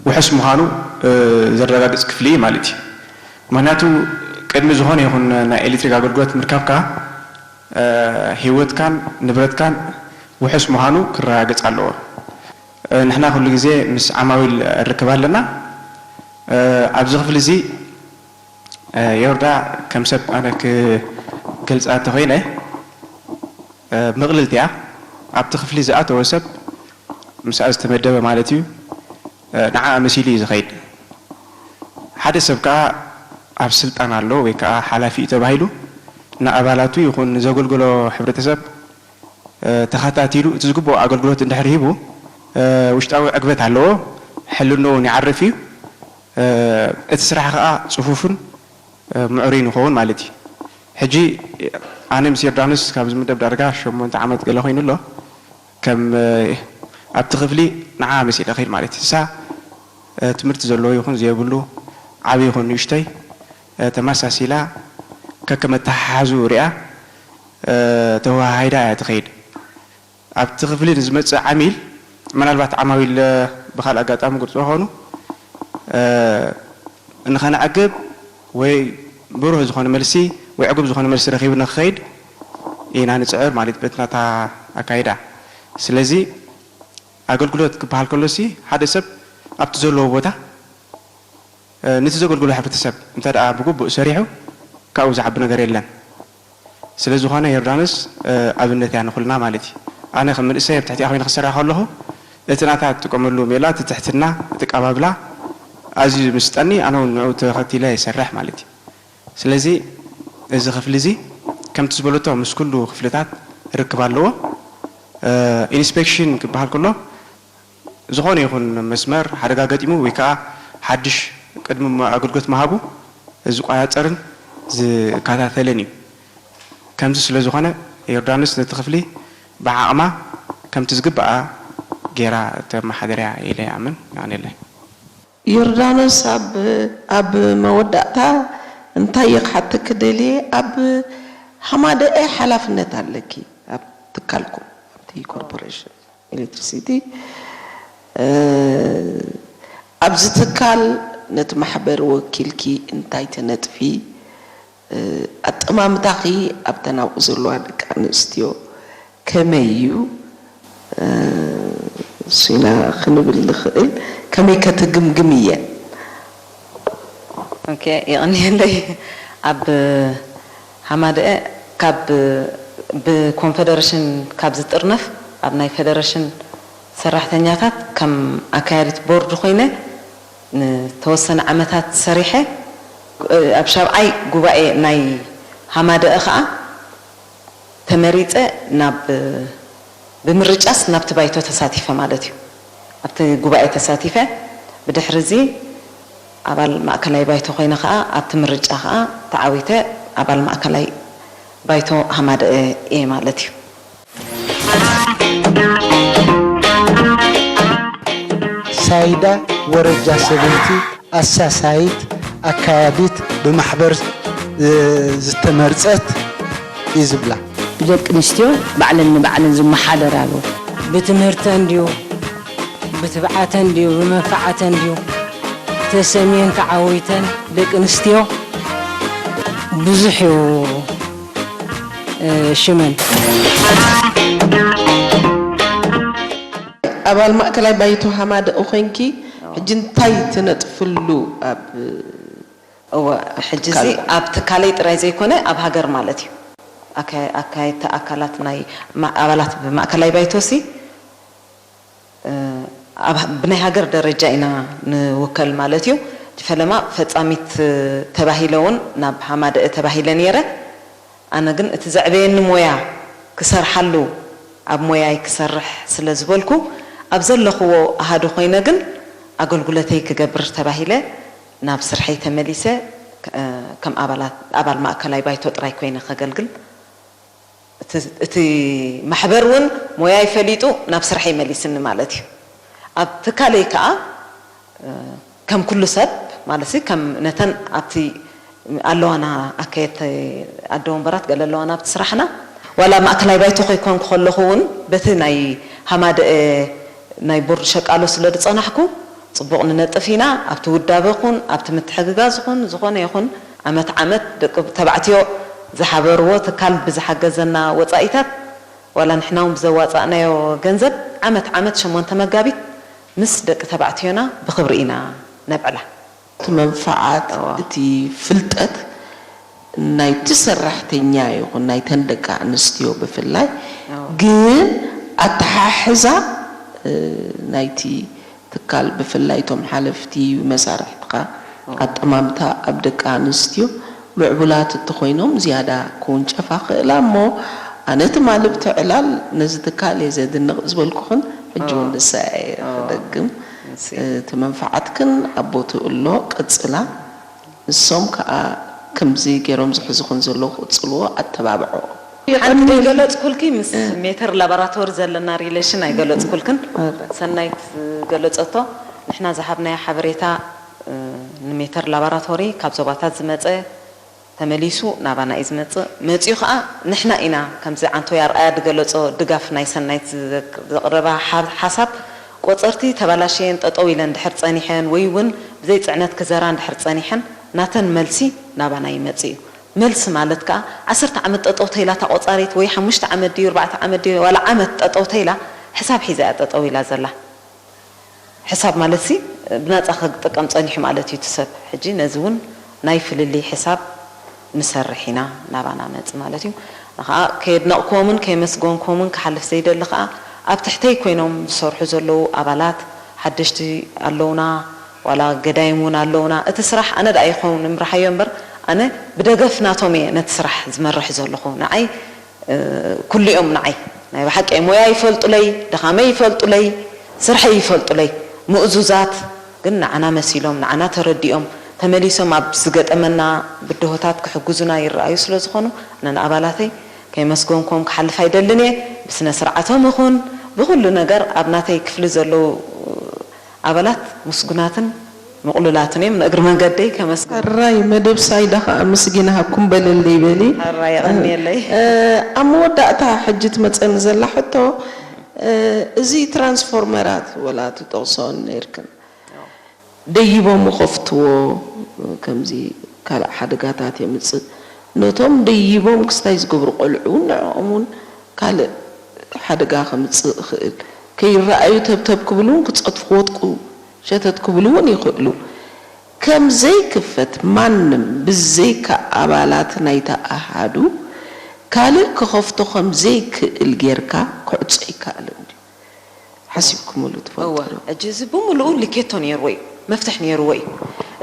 ውሑስ ምዃኑ፣ እ፣ ዘረጋግጽ ክፍሊ እዩ ማለት እዩ። ምኽንያቱ ቅድሚ ዝኾነ ይኹን ናይ ኤሌክትሪክ ኣገልግሎት ምርካብካ፣ እ፣ ህይወትካን ንብረትካን ውሑስ ምዃኑ ክረጋገጽ ኣለዎ። እ፣ ንሕና ኩሉ ግዜ ምስ ዓማዊል ርክብ ኣለና። እ፣ ኣብዚ ክፍሊ እዚ፣ እ፣ ዮርዳ ከም ሰብ ኣነ ክገልጻ እንተኾይነ፣ እ፣ ምቕልልቲ እያ። ኣብቲ ክፍሊ ዝኣተወ ሰብ ምስኣ ዝተመደበ ማለት እዩ። እ፣ ንዓኣ መሲሉ እዩ ዝኸይድ። ሓደ ሰብ ከኣ ኣብ ስልጣን ኣሎ ወይ ከኣ ሓላፊ እዩ ተባሂሉ ንኣባላቱ ይኹን ንዘገልግሎ ሕብረተሰብ፣ እ፣ ተኸታቲሉ እቲ ዝግብኦ ኣገልግሎት እንድሕር ሂቡ፣ እ፣ ውሽጣዊ ዕግበት ኣለዎ፣ ሕልንኡ እውን ይዓርፍ እዩ። እ፣ እቲ ስራሕ ከኣ ጽፉፍን፣ እ፣ ምዕሩይ ንኸውን ማለት እዩ። ሕጂ ኣነ ምስ ዮርዳኖስ ካብ ዝምደብ ዳርጋ ሸሞንተ ዓመት ገለ ኮይኑ ኣሎ። ከም፣ እ፣ ኣብቲ ክፍሊ ንዓ መሲለ ከይድ ማለት እዩ። እሳ ትምህርቲ ዘለዎ ይኹን ዘይብሉ፣ ዓብዪ ይኹን ንእሽተይ፣ ተመሳሲላ ከከመተሓሓዙ ሪኣ ተወሃሂዳ እያ ትኸይድ። ኣብቲ ክፍሊ ንዝመፅእ ዓሚል፣ ምናልባት ዓማዊል ብካልእ ኣጋጣሚ ግልፂ ኾኑ ንኸነዕግብ ወይ ብሩህ ዝኾነ መልሲ ወይ ዕጉብ ዝኾነ መልሲ ረኺቡ ንክኸይድ ኢና ንፅዕር ማለት በትናታ ኣካይዳ። ስለዚ ኣገልግሎት ክበሃል ከሎሲ ሓደ ሰብ ኣብቲ ዘለዎ ቦታ ነቲ ዘገልግሎ ሕብረተሰብ እንተ ደኣ ብግቡእ ሰሪሑ ካብኡ ዝዓቢ ነገር የለን። ስለ ዝኾነ ዮርዳኖስ ኣብነት እያ ንኹልና ማለት እዩ። ኣነ ከም መንእሰይ ኣብ ትሕቲኣ ኮይነ ክሰርሕ ከለኹ እቲ ናታ ትጥቀመሉ ሜላ፣ እቲ ትሕትና፣ እቲ ቀባብላ ኣዝዩ ምስጠኒ ኣነ እውን ንዕኡ ተኸቲለ ይሰርሕ ማለት እዩ። ስለዚ እዚ ክፍሊ እዚ ከምቲ ዝበለቶ ምስ ኩሉ ክፍልታት ርክብ ኣለዎ። ኢንስፔክሽን ክበሃል ከሎ ዝኾነ ይኹን መስመር ሓደጋ ገጢሙ ወይ ከዓ ሓድሽ ቅድሚ ኣገልግሎት ምሃቡ ዝቆፃፀርን ዝከታተልን እዩ። ከምዚ ስለ ዝኾነ ዮርዳኖስ ነቲ ክፍሊ ብዓቕማ ከምቲ ዝግባኣ ጌራ ተመሓደርያ ኢለ ይኣምን። የቐንየለይ። ዮርዳኖስ ኣብ ኣብ መወዳእታ እንታይ እየ ክሓተኪ ደልየ ኣብ ሃማደኤ ሓላፍነት ኣለኪ ኣብ ትካልኩም ኣብቲ ኮርፖሬሽን ኤሌክትሪሲቲ ኣብዚ ትካል ነቲ ማሕበር ወኪልኪ እንታይ ተነጥፊ ኣጠማምታኺ ኣብተን ኣብኡ ዘለዋ ደቂ ኣንስትዮ ከመይ እዩ እሱ ኢና ክንብል ንኽእል ከመይ ከ ትግምግምየን ኦኬ የቐንየለይ ኣብ ሃማደአ ካብ ብኮንፈደረሽን ካብ ዝጥርነፍ ኣብ ናይ ፈደረሽን ሰራሕተኛታት ከም ኣካያዲት ቦርድ ኮይነ ንተወሰነ ዓመታት ሰሪሐ ኣብ ሻብዓይ ጉባኤ ናይ ሃማደአ ከዓ ተመሪፀ ናብ ብምርጫስ ናብቲ ባይቶ ተሳቲፈ ማለት እዩ ኣብቲ ጉባኤ ተሳቲፈ ብድሕሪ እዚ ኣባል ማእከላይ ባይቶ ኮይነ ከዓ ኣብቲ ምርጫ ከዓ ተዓዊተ ኣባል ማእከላይ ባይቶ ሃማደአ እየ ማለት እዩ ሳይዳ ወረጃ ሰበይቲ ኣሳሳይት ኣካያዲት ብማሕበር ዝተመርፀት እዩ ዝብላ። ደቂ ኣንስትዮ ባዕለን ንባዕለን ዝመሓደራሉ። ብትምህርተን ድዩ ብትብዓተን ድዩ ብመንፍዓተን ድዩ ተሰምየን ተዓዊተን ደቂ ኣንስትዮ ብዙሕ እዩ ሽመን። ኣባል ማእከላይ ባይቶ ሃማደኡ ኮንኪ ሕጂ እንታይ ትነጥፍሉ ኣብ እወ ሕጂ እዚ ኣብ ትካለይ ጥራይ ዘይኮነ ኣብ ሃገር ማለት እዩ ኣካየድቲ ኣካላት ናይ ኣባላት ብማእከላይ ባይቶ ሲ ብናይ ሃገር ደረጃ ኢና ንውከል ማለት እዩ። እቲ ፈለማ ፈጻሚት ተባሂለ እውን ናብ ሃማደአ ተባሂለ ነይረ። ኣነ ግን እቲ ዘዕበየኒ ሞያ ክሰርሓሉ ኣብ ሞያይ ክሰርሕ ስለ ዝበልኩ ኣብ ዘለኽዎ ኣሃዱ ኮይነ ግን ኣገልጉለተይ ክገብር ተባሂለ ናብ ስርሐይ ተመሊሰ ከም ኣባላት ኣባል ማእከላይ ባይቶ ጥራይ ኮይነ ከገልግል እቲ ማሕበር እውን ሞያይ ፈሊጡ ናብ ስርሐይ መሊስኒ ማለት እዩ። ኣብ ትካለይ ከዓ ከም ኩሉ ሰብ ማለት ከም ነተን ኣብቲ ኣለዋና ኣካየድቲ ኣደ ወንበራት ገለ ኣለዋና ኣብቲ ስራሕና ዋላ ማእከላይ ባይቶ ከይኮንኩ ከለኹ እውን በቲ ናይ ሃማደአ ናይ ቦርድ ሸቃሎ ስለ ዝፀናሕኩ ፅቡቕ ንነጥፍ ኢና ኣብቲ ውዳበ ኹን ኣብቲ ምትሕግጋዝ ኹን ዝኾነ ይኹን ዓመት ዓመት ደቂ ተባዕትዮ ዝሓበርዎ ትካል ብዝሓገዘና ወፃኢታት ዋላ ንሕና እውን ብዘዋፃእናዮ ገንዘብ ዓመት ዓመት ሸሞንተ መጋቢት ምስ ደቂ ተባዕትዮና ብኽብሪ ኢና ነብዕላ። እቲ መንፍዓት፣ እቲ ፍልጠት ናይቲ ሰራሕተኛ ይኹን ናይተን ደቂ ኣንስትዮ ብፍላይ ግን ኣተሓሕዛ ናይቲ ትካል ብፍላይ እቶም ሓለፍቲ መሳርሕትኻ ኣጠማምታ ኣብ ደቂ ኣንስትዮ ምዕቡላት እተኾይኖም ዝያዳ ክውንጨፋ ክእላ እሞ ኣነ ትማሊ ብቲ ዕላል ነዚ ትካል እየ ዘድንቕ ዝበልኩኽን ሕጂ እውን ንሳ እየ ክደግም እቲ መንፍዓትክን ኣብ ቦትኡ ኣሎ ቀጽላ ንሶም ከኣ ከምዚ ገይሮም ዝሕዙኽን ዘለዉ ክቕጽልዎ ኣተባብዕኦ። ሓንቲ ዘይገለጽኩልኪ፣ ምስ ሜተር ላቦራቶሪ ዘለና ሪሌሽን ኣይገለጽኩልክን። ሰናይት ዝገለጸቶ፣ ንሕና ዝሃብናዮ ሓበሬታ፣ እ፣ ንሜተር ላቦራቶሪ ካብ ዞባታት ዝመጸ ተመሊሱ ናባና እዩ ዝመጽእ። መጺኡ ኸኣ ንሕና ኢና፣ ከምዚ ዓንቶይ ኣርኣያ ዝገለጾ ድጋፍ ናይ ሰናይት ዘ-፣ ዘቕረባ ሓ-፣ ሓሳብ፣ ቆጸርቲ ተባላሽየን ጠጠው ኢለን ድሕር ጸኒሐን ወይ እውን ብዘይ ጽዕነት ክዘራ እንድሕር ጸኒሐን፣ ናተን መልሲ ናባና ይመጽእ እዩ። መልሲ ማለት ከኣ ዓሰርተ ዓመት ጠጠው ተይላ እታ ቆጻሪት ወይ ሓሙሽተ ዓመት ድዩ ኣርባዕተ ዓመት ድዩ ዋላ ዓመት ጠጠው ተይላ ሕሳብ ሒዛ እያ ጠጠው ኢላ ዘላ። ሕሳብ ማለት ሲ ብናጻ ክጥቀም ጸኒሑ ማለት እዩ እቲ ሰብ። ሕጂ ነዚ እውን ናይ ፍልልይ ሕሳብ ንሰርሕ ኢና ናባና መጽ ማለት እዩ። ንኸኣ ከየድነቕክዎምን ከየመስገንክዎምን ክሓልፍ ዘይደሊ ከኣ ኣብ ትሕተይ ኮይኖም ዝሰርሑ ዘለዉ ኣባላት ሓደሽቲ ኣለውና ዋላ ገዳይም እውን ኣለውና። እቲ ስራሕ ኣነ ደኣ ይኸውን እምርሓዮ እምበር ኣነ ብደገፍ ናቶም እየ ነቲ ስራሕ ዝመርሕ ዘለኹ። ንዓይ እ፣ ኩሉ እዮም ንዓይ ናይ ብሓቂ ሞያ ይፈልጡለይ፣ ድኻመይ ይፈልጡለይ፣ ስርሐይ ይፈልጡለይ። ምእዙዛት ግን ንዓና መሲሎም ንዓና ተረዲኦም ተመሊሶም ኣብ ዝገጠመና ብድሆታት ክሕግዙና ይረኣዩ ስለ ዝኾኑ ኣነ ንኣባላተይ ከየመስገንኩም ክሓልፍ ኣይደልን እየ። ብስነ ስርዓቶም ይኹን ብኹሉ ነገር ኣብ ናተይ ክፍሊ ዘለዉ ኣባላት ምስጉናትን ምቕሉላትን እዮም። ንእግሪ መንገደይ ከመስግን። ሕራይ መደብ ሳይዳ ኸኣ ምስጊና ሃብኩም በለለይ በሊ። ሕራይ የቐንየለይ። እ፣ ኣብ መወዳእታ ሕጂ ትመጸኒ ዘላ ሕቶ፣ እ፣ እዚ ትራንስፎርመራት ወላ ትጠቕሶ ነይርክን ደይቦም ይኸፍትዎ፣ ከምዚ ካልእ ሓደጋታት የምጽእ። ነቶም ደይቦም ክስታይ ዝገብሩ ቆልዑ እውን ንዕኦም እውን ካልእ ሓደጋ ከምጽእ ይኽእል። ከይረኣዩ ተብተብ ክብሉ እውን ክጸድፉ ክወድቁ ሸተት ክብሉ እውን ይኽእሉ። ከም ዘይክፈት ማንም ብዘይካ ኣባላት ናይታ ኣሃዱ ካልእ ክኸፍቶ ከም ዘይክእል ጌርካ ክዕጾ ኣይከኣልን ድዩ? ሓሲብኩምሉ ትፈልጡ እወ፣ ዶ? ሕጂ እዚ ብምሉኡ ሊኬቶ ነይርዎ እዩ፣ መፍትሕ ነይርዎ እዩ።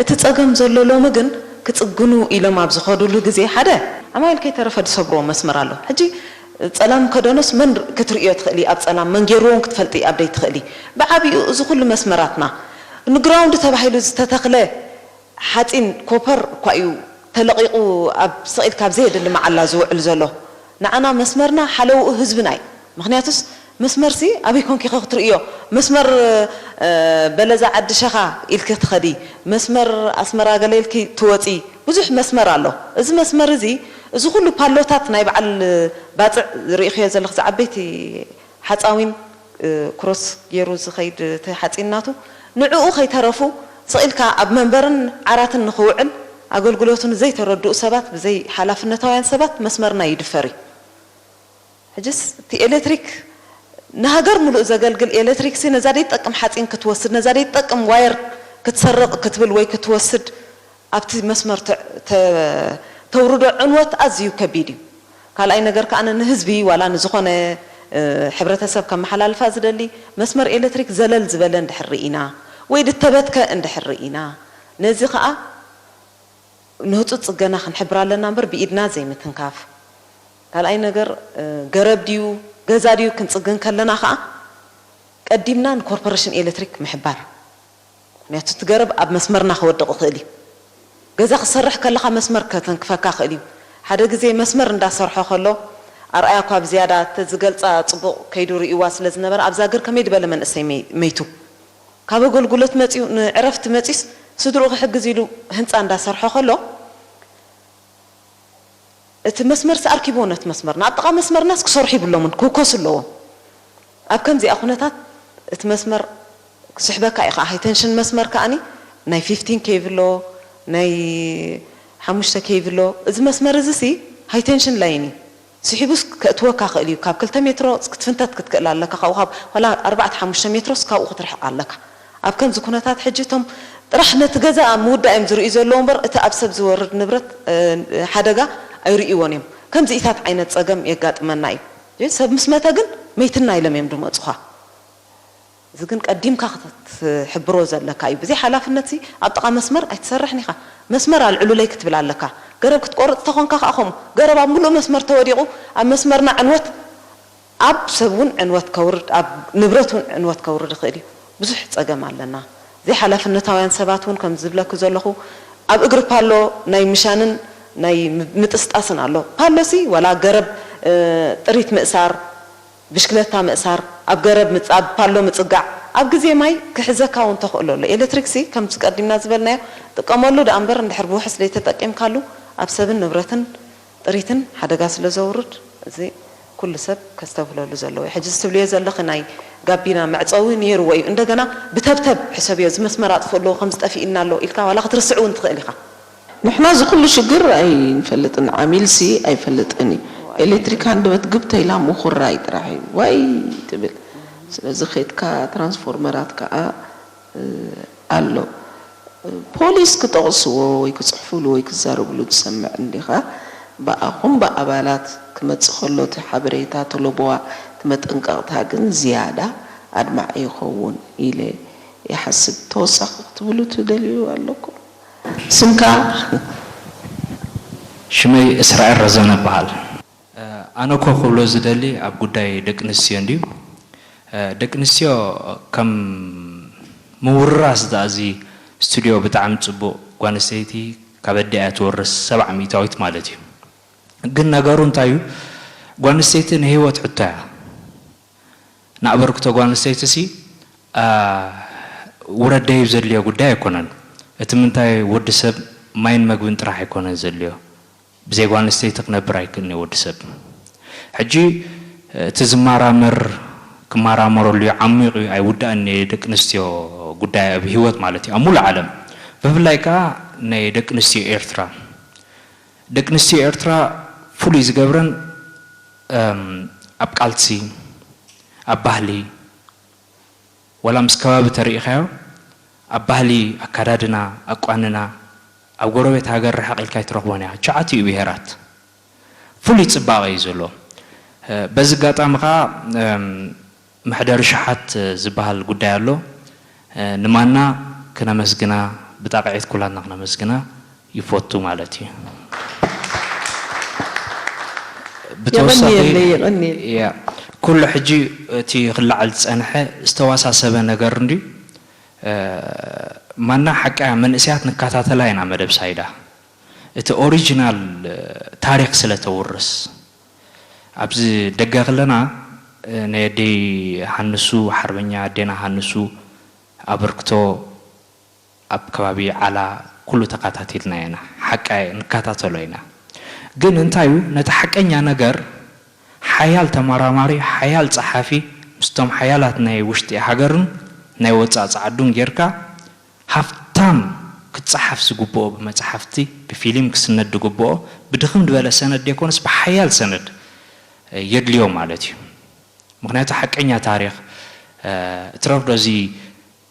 እቲ ጸገም ዘሎ ሎሚ ግን ክጽግኑ ኢሎም ኣብ ዝኸዱሉ ግዜ ሓደ ዓማዊል ከይተረፈ ዝሰብርዎ መስመር ኣሎ። ሕጂ ጸላም ከደኖስ መን ክትርእዮ ትኽእሊ ኣብ ጸላም መን ገይርዎም ክትፈልጢ ኣብ ደይ ትኽእሊ። ብዓቢኡ እዚ ኩሉ መስመራትና ንግራውንድ ተባሂሉ ዝተተኽለ ሓጺን ኮፐር እኳ እዩ ተለቒቑ ኣብ ስቕ ኢልካ ኣብ ዘየድሊ መዓላ ዝውዕል ዘሎ። ንዓና መስመርና ሓለውኡ ህዝብና እዩ። ምኽንያቱስ መስመርሲ ኣበይ ኮንኪ ኢኺ ክትርእዮ? መስመር፣ እ፣ በለዛ ዓዲ ሸኻ ኢልኪ ትኸዲ፣ መስመር ኣስመራ ገለ ኢልኪ ትወጺ፣ ብዙሕ መስመር ኣሎ። እዚ መስመር እዚ፣ እዚ ኩሉ ፓሎታት ናይ በዓል ባጽዕ ርኢኽዮ ዘለኺ፣ እዚ ዓበይቲ ሓጻዊን፣ እ፣ ክሮስ ገይሩ ዝኸይድ እቲ ሓጺን ናቱ፣ ንዕኡ ከይተረፉ ስቕ ኢልካ ኣብ መንበርን ዓራትን ንኽውዕል ኣገልግሎቱ ንዘይተረድኡ ሰባት፣ ብዘይ ሓላፍነታውያን ሰባት መስመርና ይድፈር እዩ። ሕጅስ እቲ ኤሌክትሪክ ንሃገር ሙሉእ ዘገልግል ኤሌክትሪክሲ ነዛ ዘይትጠቅም ሓፂን ክትወስድ፣ ነዛ ዘይትጠቅም ዋየር ክትሰርቕ ክትብል ወይ ክትወስድ ኣብቲ መስመር ተ-፣ ተ-፣ ተውርዶ ዕንወት ኣዝዩ ከቢድ እዩ። ካልኣይ ነገር ከኣ ንህዝቢ ዋላ ንዝኾነ፣ እ፣ ሕብረተሰብ ከመሓላልፋ ዝደሊ መስመር ኤሌክትሪክ ዘለል ዝበለ እንድሕር ርኢና ወይ ድተበትከ እንድሕር ርኢና ነዚ ከኣ ንህጹጽ ጽገና ክንሕብር ኣለና እምበር ብኢድና ዘይምትንካፍ። ካልኣይ ነገር፣ እ፣ ገረብ ድዩ ገዛ ድዩ ክንጽግን ከለና ከኣ ቀዲምና ንኮርፖሬሽን ኤሌክትሪክ ምሕባር። ምኽንያቱ እቲ ገረብ ኣብ መስመርና ክወድቕ ይኽእል እዩ። ገዛ ክትሰርሕ ከለኻ መስመር ከተንክፈካ ይኽእል እዩ። ሓደ ግዜ መስመር እንዳሰርሖ ከሎ ኣርኣያ እኳ ብዝያዳ እተ ዝገልጻ ጽቡቕ ከይዱ ርእይዋ ስለ ዝነበረ ኣብዛ ገር ከመይ ዝበለ መንእሰይ መይ-፣ መይቱ። ካብ ኣገልግሎት መጺኡ ንዕረፍቲ መጺኡስ ስድርኡ ክሕግዝ ኢሉ ህንጻ እንዳሰርሖ ከሎ እቲ መስመርሲ ኣርኪብዎ ነቲ መስመር። ንኣብ ጥቓ መስመርናስ ክሰርሑ ይብሎምን ክውከሱ ኣለዎም። ኣብ ከምዚኣ ኩነታት እቲ መስመር ክስሕበካ እዩ። ከኣ ሃይ ቴንሽን መስመር ከኣኒ ናይ ፊፍቲን ኬቭ ኣሎ፣ ናይ ሓሙሽተ ኬቭ ኣሎ። እዚ መስመር እዚ ሲ ሃይ ቴንሽን ላይን እዩ። ስሒቡስ ከእትወካ ክእል እዩ። ካብ ክልተ ሜትሮ ክትፍንተት ክትክእል ኣለካ። ካብኡ ካብ ዋላ ኣርባዕተ ሓሙሽተ ሜትሮስ ካብኡ ክትርሕቕ ኣለካ። ኣብ ከምዚ ኩነታት ሕጂ እቶም ጥራሕ ነቲ ገዛ ምውዳእ እዮም ዝርእዩ ዘለዉ እምበር እቲ ኣብ ሰብ ዝወርድ ንብረት፣ እ፣ ሓደጋ ኣይርእይዎን እዮም። ከምዚኢታት ዓይነት ጸገም የጋጥመና እዩ። ሰብ ምስ መተ ግን መይትና ኢሎም እዮም ዝመጹኻ። እዚ ግን ቀዲምካ ክትሕብሮ ዘለካ እዩ። ብዘይ ሓላፍነትሲ ኣብ ጥቓ መስመር ኣይትሰርሕን ኢኻ። መስመር ኣልዕሉለይ ክትብል ኣለካ። ገረብ ክትቆርጽ ተኾንካ ከኣ ከምኡ። ገረብ ኣብ ምሉእ መስመር ተወዲቑ ኣብ መስመርና ዕንወት ኣብ ሰብ እውን ዕንወት ከውርድ፣ ኣብ ንብረት እውን ዕንወት ከውርድ ይኽእል እዩ። ብዙሕ ጸገም ኣለና። ዘይሓላፍነታውያን ሰባት እውን ከም ዝብለኪ ዘለኹ ኣብ እግሪ ፓሎ ናይ ምሻንን ናይ ም-፣ ምጥስጣስን ኣሎ። ፓሎሲ ዋላ ገረብ ጥሪት ምእሳር፣ ብሽክለታ ምእሳር፣ ኣብ ገረብ ምጽ ኣብ ፓሎ ምጽጋዕ፣ ኣብ ግዜ ማይ ክሕዘካ እውን ተኽእሎ ኣሎ። ኤሌክትሪክሲ ከምቲ ቀዲምና ዝበልናዮ ጥቀመሉ ደኣ እምበር እንድሕር ብውሕስ ዘይተጠቂምካሉ ኣብ ሰብን ንብረትን ጥሪትን ሓደጋ ስለ ዘውርድ እዚ ኩሉ ሰብ ከስተብህለሉ ዘለዎ እዩ። ሕጂ እዚ ትብልዮ ዘለኺ ናይ ጋቢና መዕጸዊ ነይርዎ እዩ። እንደገና ብተብተብ ሕሰብዮ እዚ መስመር ኣጥፍኡ ኣለዎ ከምዚ ጠፊእና ኣሎ ኢልካ ዋላ ክትርስዕ እውን ትኽእል ኢኻ። ንሕና እዚ ኩሉ ሽግር ኣይንፈልጥን፣ ዓሚልሲ ኣይፈልጥን እዩ። ኤሌክትሪክ ሃንደበት ግብ ተይላ ምኹራይ ጥራሕ እዩ ዋይ ትብል። ስለዚ ኬድካ ትራንስፎርመራት ከዓ ኣሎ። ፖሊስ ክጠቕስዎ ወይ ክጽሕፉሉ ወይ ክዛረብሉ ትሰምዕ እንዲኻ። ብኣኹም ብኣባላት ክመጽእ ከሎ እቲ ሓበሬታ፣ እቲ ለበዋ፣ እቲ መጠንቀቕታ ግን ዝያዳ ኣድማዒ ይኸውን ኢለ ይሓስብ። ተወሳኺ ክትብሉ ትደልዩ ኣለኩም? ስምካ? ሽመይ እስራኤል ረዘነ እበሃል። ኣነ እኮ ክብሎ ዝደሊ ኣብ ጉዳይ ደቂ ኣንስትዮ እንድዩ። ደቂ ኣንስትዮ ከም ምውርራስ ደኣ እዚ ስቱድዮ ብጣዕሚ ጽቡቕ፣ ጓል ኣንስተይቲ ካብ ኣዲኣ እያ ትወርስ ሰብዓ ሚእታዊት ማለት እዩ። ግን ነገሩ እንታይ እዩ? ጓል ኣንስተይቲ ናይ ህይወት ሕቶ እያ። ንኣበርክቶ ጓል ኣንስተይቲሲ ውረድ ደይብ ዘድልዮ ጉዳይ ኣይኮነን። እቲ ምንታይ ወዲ ሰብ ማይን መግብን ጥራሕ ኣይኮነን ዘድልዮ። ብዘይ ጓል ኣንስተይቲ ክነብር ኣይክእልን እዩ ወዲ ሰብ። ሕጂ እቲ ዝመራመር ክመራመረሉ እዩ፣ ዓሚቕ እዩ፣ ኣይውዳእን ናይ ደቂ ኣንስትዮ ጉዳይ ኣብ ህይወት ማለት እዩ ኣብ ሙሉእ ዓለም። ብፍላይ ከዓ ናይ ደቂ ኣንስትዮ ኤርትራ። ደቂ ኣንስትዮ ኤርትራ ፍሉይ ዝገብረን ኣብ ቃልሲ፣ ኣብ ባህሊ፣ ወላ ምስ ከባቢ ተሪኢኻዮ ኣብ ባህሊ ኣካዳድና ኣቋንና ኣብ ጎረቤት ሃገር ርሕቕ ኢልካ ኣይትረኽቦን እያ። ትሽዓቲኡ ብሄራት ፍሉይ ጽባቐ እዩ ዘሎ። በዚ ኣጋጣሚ ኸዓ መሕደሪ ሸሓት ዝበሃል ጉዳይ ኣሎ። ንማና ክነመስግና ብጣቕዒት ኩላትና ክነመስግና ይፈቱ ማለት እዩ። ብተወሳኺ የቐንየለይ የቐንየለይ። ያ ኩሉ ሕጂ እቲ ክለዓል ዝጸንሐ ዝተወሳሰበ ነገር እንድዩ። ማና ሓቃ መንእሰያት ንከታተላ ኢና መደብ ሳይዳ እቲ ኦሪጂናል ታሪኽ ስለ ተውርስ ኣብዚ ደገ ከለና ናይ ኣደይ ሃንሱ ሓርበኛ ኣዴና ሃንሱ ኣበርክቶ ኣብ ከባቢ ዓላ ኩሉ ተካታቲልና ኢና ሓቃ ንካታተሎ ኢና ግን እንታይ እዩ ነቲ ሓቀኛ ነገር ሓያል ተመራማሪ ሓያል ጸሓፊ ምስቶም ሓያላት ናይ ውሽጢ ሃገርን ናይ ወጻኢ ጸዓዱን ጌርካ ሃፍታም ክጸሓፍ ዝግብኦ ብመጽሓፍቲ ብፊልም ክስነድ ዝግብኦ ብድኽም ዝበለ ሰነድ ዘይኮነስ ብሓያል ሰነድ የድልዮ ማለት እዩ ምኽንያቱ ሓቀኛ ታሪኽ እትረፍ ዶ እዚ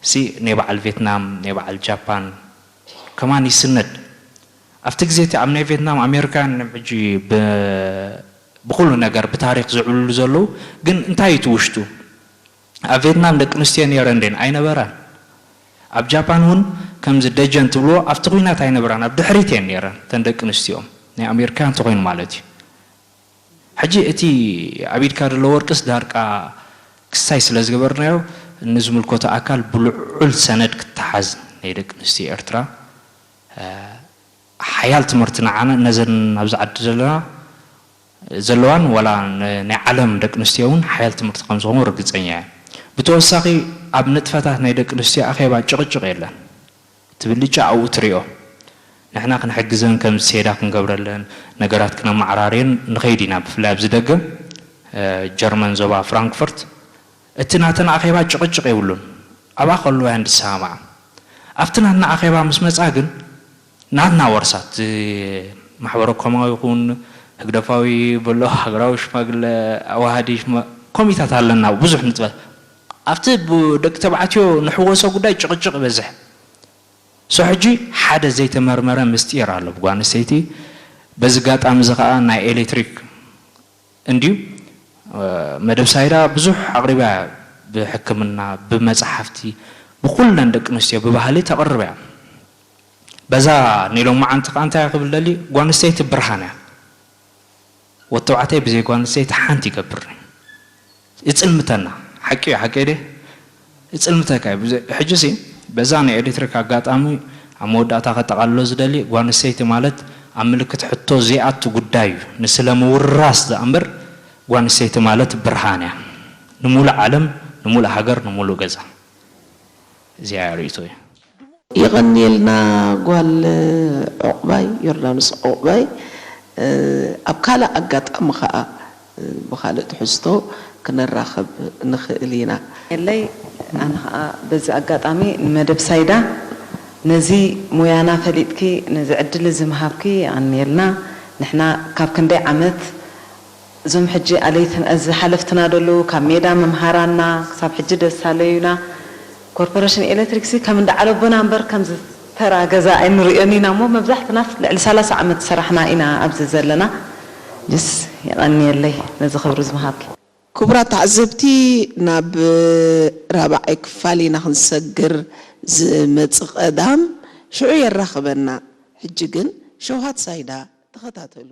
ሲ ናይ በዓል ቬትናም ናይ በዓል ጃፓን ከማን ይስነድ ኣብቲ ግዜ እቲ ኣብ ናይ ቬትናም ኣሜሪካን ሕጂ ብኩሉ ነገር ብታሪክ ዝዕብልሉ ዘለዉ ግን እንታይ እቲ ውሽጡ ኣብ ቬትናም ደቂ ኣንስትዮ ነይረን ደን ኣይነበራን ኣብ ጃፓን እውን ከምዚ ደጀን ትብልዎ ኣብቲ ኩናት ኣይነበራን ኣብ ድሕሪት እየን ነይረን እተን ደቂ ኣንስትዮኦም ናይ ኣሜሪካ እንተኮይኑ ማለት እዩ ሕጂ እቲ ኣብ ኢድካ ዘሎ ወርቅስ ዳርቃ ክስታይ ስለ ዝገበርናዮ ንዝምልከቶ ኣካል ብልዑል ሰነድ ክተሓዝ ናይ ደቂ ኣንስትዮ ኤርትራ ሓያል ትምህርቲ ንዓና ነዘን ኣብዚ ዓዲ ዘለና ዘለዋን ዋላ ናይ ዓለም ደቂ ኣንስትዮ እውን ሓያል ትምህርቲ ከም ዝኾኑ ርግፀኛ እየ ብተወሳኺ ኣብ ንጥፈታት ናይ ደቂ ኣንስትዮ ኣኼባ ጭቕጭቕ የለን እቲ ብልጫ ኣብኡ ትሪኦ ንሕና ክንሕግዘን ከም ዝሴዳ ክንገብረለን ነገራት ክነመዓራርየን ንኸይድ ኢና ብፍላይ ኣብዚ ደገ ጀርመን ዞባ ፍራንክፈርት እቲ ናተን ኣኼባ ጭቕጭቕ የብሉን ኣብኣ ከለዋ እየን ዝሰማማዓ ኣብቲ ናትና ኣኼባ ምስ መፃ ግን ናትና ወርሳት ማሕበረ ኮማዊ ይኹን ህግደፋዊ በሎ ሃገራዊ ሽማግለ ኣዋሃዲ ኮሚታት ኣለና ብዙሕ ንጥበት ኣብቲ ደቂ ተባዕትዮ ንሕወሶ ጉዳይ ጭቕጭቕ ይበዝሕ So ሕጂ ሓደ ዘይተመርመረ ምስጢር ኣሎ ብጓል ኣንስተይቲ በዚ ጋጣሚ እዚ ከዓ ናይ ኤሌክትሪክ እንድዩ መደብ ሳይዳ ብዙሕ ኣቕሪባ ብሕክምና ብመፅሓፍቲ ብኩለን ደቂ ኣንስትዮ ብባህሊ ተቕርብ እያ በዛ ንሎማዓንቲ ከዓ እንታይ ክብል ደሊ ጓል ኣንስተይቲ ብርሃን እያ ወተባዕታይ ብዘይ ጓል ኣንስተይቲ ሓንቲ ይገብር ይፅልምተና ሓቂ እዩ ሓቂ ደ ይፅልምተካ እዩ ሕጂ ሲ በዛ ናይ ኤሌክትሪክ ኣጋጣሚ ኣብ መወዳእታ ከጠቓልሎ ዝደሊ ጓል ኣንስተይቲ ማለት ኣብ ምልክት ሕቶ ዘይኣቱ ጉዳይ እዩ ንስለ ምውራስ ደኣ እምበር ጓል ኣንስተይቲ ማለት ብርሃን እያ። ንሙሉእ ዓለም፣ ንሙሉእ ሃገር፣ ንሙሉእ ገዛ። እዚኣ እያ ርእይቶይ። የቐንየልና ጓል ዑቕባይ፣ ዮርዳኖስ ዑቕባይ። ኣብ ካልእ ኣጋጣሚ ኸኣ ብኻልእ ትሕዝቶ ክነራኸብ ንኽእል ኢና። የለይ፣ ኣነ ኸኣ በዚ ኣጋጣሚ ንመደብ ሳይዳ ነዚ ሞያና ፈሊጥኪ ነዚ ዕድል እዚ ምሃብኪ የቐንየልና። ንሕና ካብ ክንደይ ዓመት እዞም ሕጂ ኣለይትን እዚ ሓለፍትና ደለዉ ካብ ሜዳ መምሃራና ክሳብ ሕጂ ደሳለዩና። ኮርፖሬሽን ኤሌክትሪክ ሲ ከም እንዳ ዓለቦና እምበር ከም ዝተራ ገዛ ኣይንርእዮን ኢና እሞ መብዛሕትናስ ልዕሊ ሰላሳ ዓመት ዝሰራሕና ኢና ኣብዚ ዘለና። ጅስ የቐንየለይ ነዚ ክብሪ ዝምሃብኪ። ክቡራት ተዓዘብቲ፣ ናብ ራብዓይ ክፋል ኢና ክንሰግር። ዝመጽእ ቀዳም ሽዑ የራኽበና። ሕጂ ግን ሸውሃት ሳይዳ ተኸታተሉ።